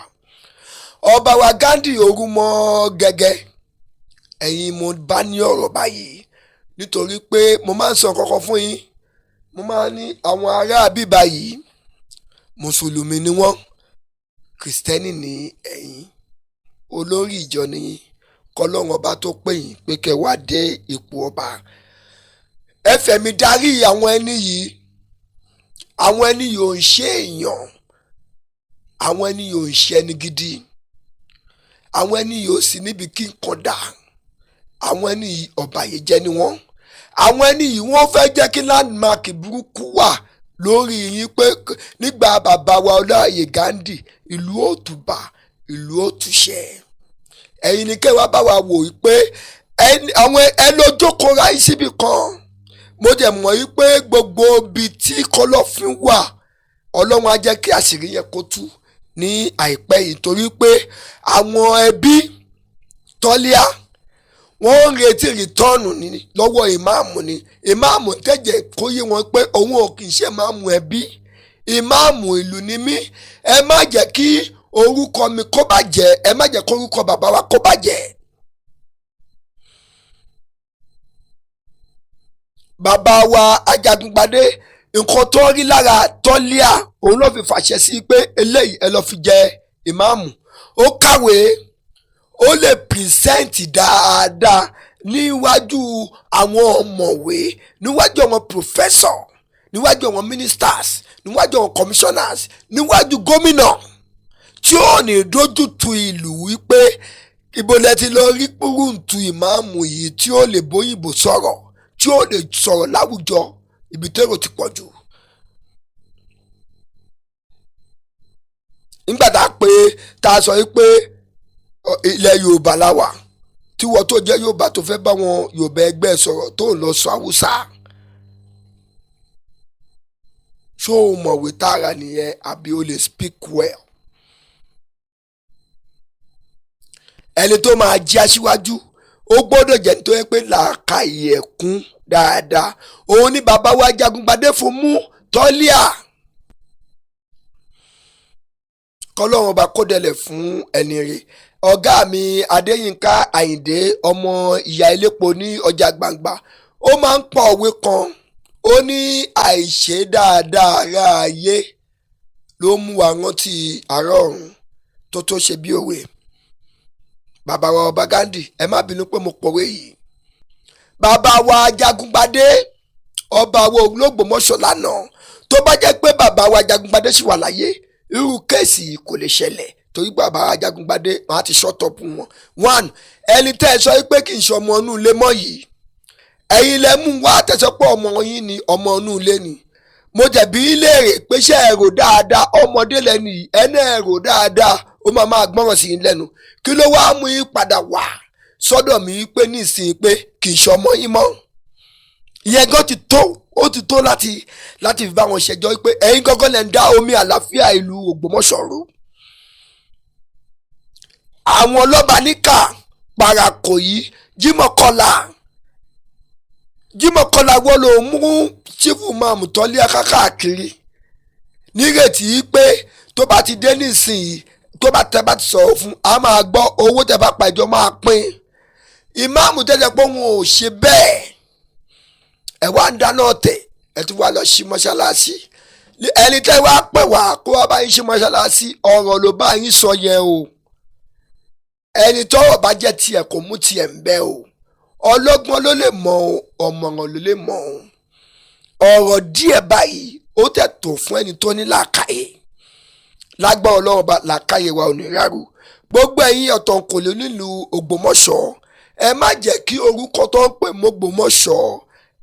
[SPEAKER 1] Ọba wa Ghandi Orúmọ gẹ́gẹ́, ẹ̀yin mo bá ní ọ̀rọ̀ báyìí, nítorí pé mo máa ń sọ kọ́kọ́ fún yín. Mo máa ń ní àwọn ará bíbá yìí, mùsùlùmí ni wọ́n, kìrìsìtẹ́nì ní ẹ̀yin, olórí ìjọ ni yín. Kọlọ́run ọba tó pè yín pé kẹ́ wá dé ipò ọba, ẹ fẹ̀mí darí àwọn ẹni yìí. Àwọn ẹni yìí ò ń ṣe èèyàn, àwọn ẹni yìí ò ń ṣe ẹni gidi, àwọn ẹni yìí ò sí níbi kí n kàn dà. Àwọn ẹni yìí ọ̀bàyéjẹ́ ni wọ́n. Àwọn ẹni yìí wọ́n fẹ́ jẹ́ kí landmark burúkú wà lórí yín pé nígbà bàbá wa Ọláoyè Ghandi, ìlú ò tùbà, ìlú ò túṣẹ. Ẹ̀yin ni kẹ́ wá bá wa wò yìí pé àwọn ẹ lọ jókòó ra yín síbi kan. Mo dẹ̀ mọ̀ yìí pé gbogbo ibi tí kọ̀lọ̀fín wà, Ọlọ́run á jẹ́ kí àṣírí yẹn kó tú ní àìpẹ́ yìí, torí pé àwọn ẹbí Tọ́líà wọ́n ń retí rìtọ́ọ̀nù ní lọ́wọ́ ìmáàmù ni. Ìmáàmù tẹ̀jẹ̀ kó yé wọn pé òun ò kì í ṣe ìmáàmù ẹbí, ìmáàmù ìlú ni mí. Ẹ má jẹ́ kí orúkọ mi kó bàjẹ́, ẹ má jẹ́ kó orúkọ bàbá wa kó bàjẹ́. Bàbá wa Ajagungbadé, nǹkan tó rí lára Tọ́líà òun ló fi fàṣẹ sí pé eléyìí ẹ lọ́ọ́ fi jẹ ìmáàmù. Ó kàwé, ó lè pìrìsẹ́ǹtì dáadáa níwájú àwọn ọ̀mọ̀wé, níwájú àwọn pòfẹ́sọ̀, níwájú àwọn ministers, níwájú àwọn commissioners, níwájú gómìnà, tí ó ní dójú tu ìlú wípé ibo lẹ ti lọ rí púrúǹtù ìmáàmù yìí tí ó lè bóyìnbó sọ̀rọ̀, tí ó lè sọ̀rọ̀ láwùjọ ibi tẹ́rò ti pọ̀ jù. Nígbà tá a pé tá a sọ wípé ilẹ̀ Yorùbá la wà, tí wọ́n tó jẹ́ Yorùbá tó fẹ́ bá wọn Yorùbá ẹgbẹ́ sọ̀rọ̀ tó lọ sọ Haúsá, ṣó o mọ̀wé tààrà nìyẹn àbí o lè speak well? Ẹni tó máa jẹ́ aṣíwájú ó gbọ́dọ̀ jẹ́ nítorí pé làákàyè ẹ̀ kún dáadáa. Òun ni bàbá wa Ajagungbadé fún mú Tọ́líà. Kọ́lọ́run ọba kó dẹlẹ̀ fún ẹni rẹ̀. Ọ̀gá mi Adéyínká Àyìndé, ọmọ ìyá elépo ní ọjà gbangba, ó máa ń pọ̀ òwe kan. Ó ní àìṣe dáadáa ara ayé ló mú wa rántí àárọ̀ ọ̀run tó tó ṣe bí òwe. Bàbá wa ọba Gandhi, ẹ má bínú pé mo pòwe yìí. Bàbá wa Jagungbadé, ọba wa Ológbòmọ̀ṣọ́ lánàá, tó bá jẹ́ pé bàbá wa Jagungbadé ṣì wà láyé, irú case yìí kò lè ṣẹlẹ̀, torí bàbá wa Jagungbadé, wọn á ti shut up wọn. One, ẹni tẹ́ ẹ sọ pé kì í ṣe ọmọ inú ilé mọ́ yìí, ẹ̀yin lẹ mú wá tẹ̀sán pé ọmọ yín ni, ọmọ inú ilé ni. Mo jẹ̀bi léèrè pé ṣé ẹ rò dáadáa? Ọmọdé lẹ́nu yìí, ẹni ẹ rò dáadáa, ó máa máa gbọ́ràn sí i lẹ́nu. Kí ló wáá mú yín padà wá sọ́dọ̀ mi pé nísìnyí pé kì í ṣe ọmọ yín mọ́? Ìyẹn gan ti tó, ó ti tó láti fi bá wọn ṣẹjọ́ pé ẹ̀yin gángan lẹ́ ń dá omi àlàáfíà ìlú Ògbómọ̀ṣọ́ rú. Àwọn ọlọ́ba níkà parakò yìí, Jímọ̀ Kọ́lá, Jímọ̀ Kọ́lá, wọ́n ló mú Chief Imam tọ́lé káàkiri nírètí pé tó bá ti dé nísìnyí, tó bá tẹ bá ti sọ̀rọ̀ fún a máa gbọ́, owó tẹ bá pa ìjọ máa pín. Ìmáàmù tẹ́tẹ́ pé òun ò ṣe bẹ́ẹ̀, ẹ wá ń dáná ọ̀tẹ̀, ẹ tún wá lọ sí mọ́ṣáláṣí. Ẹni tẹ́ wá pè wá kó wá bá yín sí mọ́ṣáláṣí, ọ̀rọ̀ ló bá yín sọ yẹn o. Ẹni tọ́rọ̀ bá jẹ́ tiẹ̀ kò mú tiẹ̀ ń bẹ́ o. Ọlọ́gbọ́n ló lè mọ̀ o, ọ̀mọ̀ràn ló lè mọ̀ o. Ọ̀rọ̀ díẹ̀ báyìí ó tẹ̀ tó fún ẹni tó ní làákàyè. Lágbára Ọlọ́run bá làákàyè wa ò ní rárú. Gbogbo ẹ̀yin ọ̀tọ̀ kò lè nílùú Ògbómọ̀ṣọ́, ẹ má jẹ́ kí orúkọ tó ń pè mọ́gbómọ̀ṣọ́,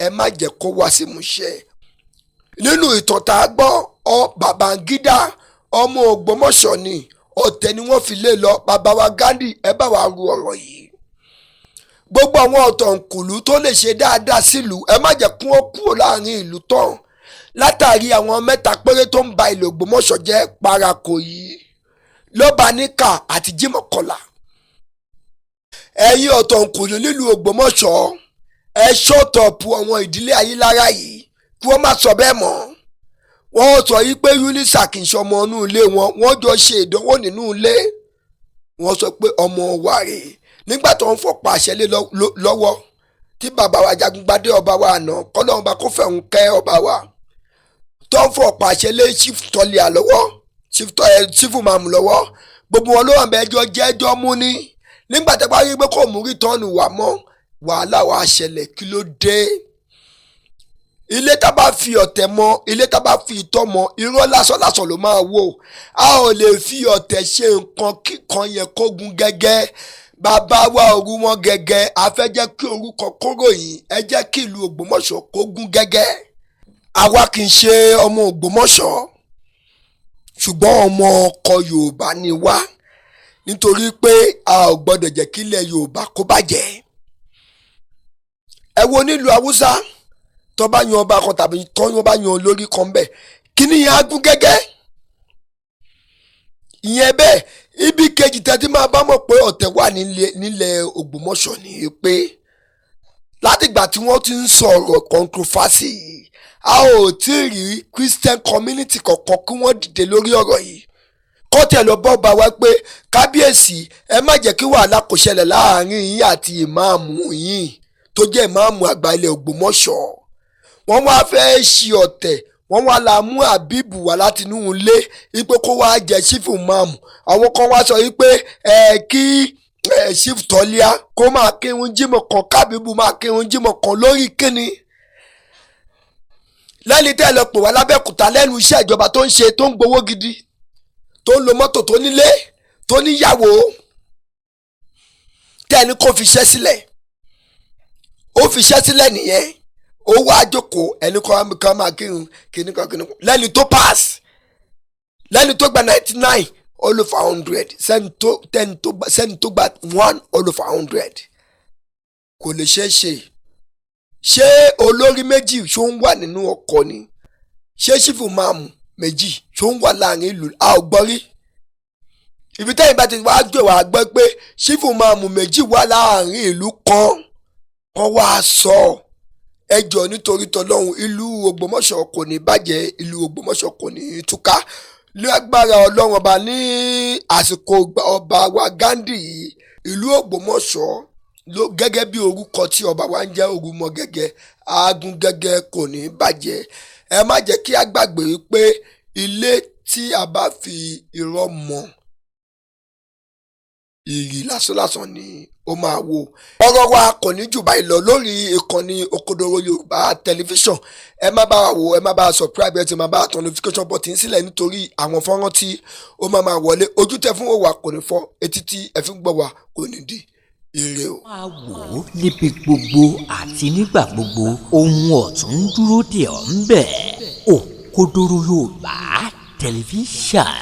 [SPEAKER 1] ẹ má jẹ́ kó wá sí ìmúṣẹ. Nínú ìtàn tá a gbọ́ ọ, Babangida ọmọ Ògbómọ̀ṣọ́ ni, ọ̀tẹ̀ ni wọ́n fi lé lọ. Bàbá wa Gandhi, ẹ bá wa ru ọ̀rọ̀ yìí. Gbogbo àwọn ọ̀tọ̀ǹkùlú tó lè ṣe dáadáa sílùú, ẹ má jẹ́ kún ó kúrò láàrin ìlú tán látàrí àwọn mẹ́ta péré tó ń ba ìlú Ògbómọ̀ṣọ́ jẹ́, parako yìí, lọ́ba níkà àti Jímọ̀ Kọ́lá. Ẹ̀yin ọ̀tọ̀ǹkùlú nílùú Ògbómọ̀ṣọ́, ẹ shut up àwọn ìdílé Ayílára yìí, kí wọ́n má sọ bẹ́ẹ̀ mọ́. Wọ́n sọ yìí pé Unisa kì í ṣe ọmọ inú ilé wọn. Wọ́n jọ ṣe ìdánwò nínú ilé, wọ́n sọ pé ọmọ wa rèé. Nígbà tó ń fọ̀pá àṣẹ lé lọ́wọ́ tí bàbá wa Jagungbadé, ọba wa àná, kọ́lọ́run bá kó fẹ̀hún kẹ́ ọba wa, tó ń fọ̀pá àṣẹ lé Chief Tọ́líà lọ́wọ́, Chief Imam lọ́wọ́, gbogbo wọn ló wà mẹ́jọ jẹ́jọ́ mú ní. Nígbà tó bá rí pé kò mú return wà mọ́, wàhálà wàá ṣẹlẹ̀. Kí ló dé? Ilé tá bá fi ọ̀tẹ̀ mọ, ilé tá bá fi ìtọ́ mọ, irọ́ lásánlásán ló máa wò. A ò lè fi ọ̀tẹ̀ ṣe nǹkan kíkan yẹn kógun gẹ́gẹ́. Bàbá wa òru wọn gẹ́gẹ́, a fẹ́ jẹ́ kí orúkọ kóró yìí, ẹ jẹ́ kí ìlú Ògbómọ̀ṣọ́ kógun gẹ́gẹ́. Àwa kì í ṣe ọmọ Ògbómọ̀ṣọ́, ṣùgbọ́n ọmọ ọkọ Yorùbá ni wá, nítorí pé a ò gbọ́dọ̀ jẹ́ kí ilẹ̀ Yorùbá kó bàjẹ́. Ẹ wo nílùú Haúsá, tó bá yan ọba kan tàbí tó bá yan olórí kan bẹ́ẹ̀, kí ni ìyẹn á gún gẹ́gẹ́. Ìyẹn bẹ́ẹ̀. Ibi kejì tẹ́tí máa bá mọ̀ pé ọ̀tẹ̀ wà nílẹ̀ Ògbómọ̀ṣọ́ ni pé látìgbà tí wọ́n ti ń sọ̀rọ̀ controversy yìí, a ò tí ì rí Christian community kọ̀ọ̀kan kí wọ́n dìde lórí ọ̀rọ̀ yìí, kọ́ tẹ̀ lọ bọ́ bá wa pé kábíyèsí, ẹ má jẹ́ kí wàhálà kò ṣẹlẹ̀ láàrin yín àti ìmáàmù yín tó jẹ́ ìmáàmù àgbà ilẹ̀ Ògbómọ̀ṣọ́. Wọ́n wá fẹ́ ṣe ọ̀tẹ̀, wọ́n wá la mú Àbíbù wá láti inú ilé wípé kó wá jẹ Chief Imam. Àwọn kan wá sọ wípé ẹ kí ẹ Chief Tọ́líà kó máa kírun jímọ̀ kan, kábíbù máa kírun jímọ̀ kan. Lórí kíni? Lẹ́ni tẹ́ ẹ lọ pè wá lábẹ́òkúta, lẹ́nu iṣẹ́ ìjọba tó ń ṣe, tó ń gbowó gidi, tó ń lo mọ́tò, tó nílé, tó níyàwó, tẹ́ ẹni kó fi iṣẹ́ sílẹ̀, ó fi iṣẹ́ sílẹ̀ nìyẹn. Ó wá jókòó, ẹni kọ́ kan máa kírun kíní kan kíní kan, lẹ́ni tó pass, lẹ́ni tó gba 99 all over 100, sẹ́ni tó tẹ́ni tó gba, sẹ́ni tó gba 1 all over 100, kò lè ṣeé ṣe. Ṣé olórí méjì ṣó ń wà nínú ọkọ̀ ni? Ṣé Chief Imam méjì ṣó ń wà láàrin ìlú? A ò gbọ́ rí. Ibi tẹ́yìn bá ti wá gbé wàá gbọ́ pé Chief Imam méjì wà láàrin ìlú kan kan wá sọ ẹjọ́ nítorí tọlọ́hun. Ìlú Ògbómọ̀ṣọ́ kò ní bàjẹ́, ìlú Ògbómọ̀ṣọ́ kò ní túká. Lágbára Ọlọ́run ọba, ní àsìkò ọba wa Ghandi yìí, ìlú Ògbómọ̀ṣọ́ ló gẹ́gẹ́ bí orúkọ tí ọba wa ń jẹ́, Orúmọ gẹ́gẹ́ aagun gẹ́gẹ́, kò ní bàjẹ́. Ẹ má jẹ́ kí a gbàgbé pé ilé tí a bá fi irọ́ mọ, ìrì lásánlásán ni ó máa wó. Ọ̀rọ̀ wa kò ní jù báyìí lọ lórí ìkànnì Òkodoro Yorùbá Tẹlifíṣàn. Ẹ má bá wa wò, ẹ má bá wa subscribe, ẹ ti má bá wa tan notification button sílẹ̀ nítorí àwọn fọ́nrán tí ó máa máa wọlé. Ojú tẹ fún òwà kò ní fọ́, etí tí ẹ fi ń gbọ́ wa kò ní di. Ire o.
[SPEAKER 3] Máa wò ó níbi gbogbo àti nígbà gbogbo, ohun ọ̀tun ń dúró dè ọ́ ń bẹ̀. Òkodoro Yorùbá Tẹlifíṣàn.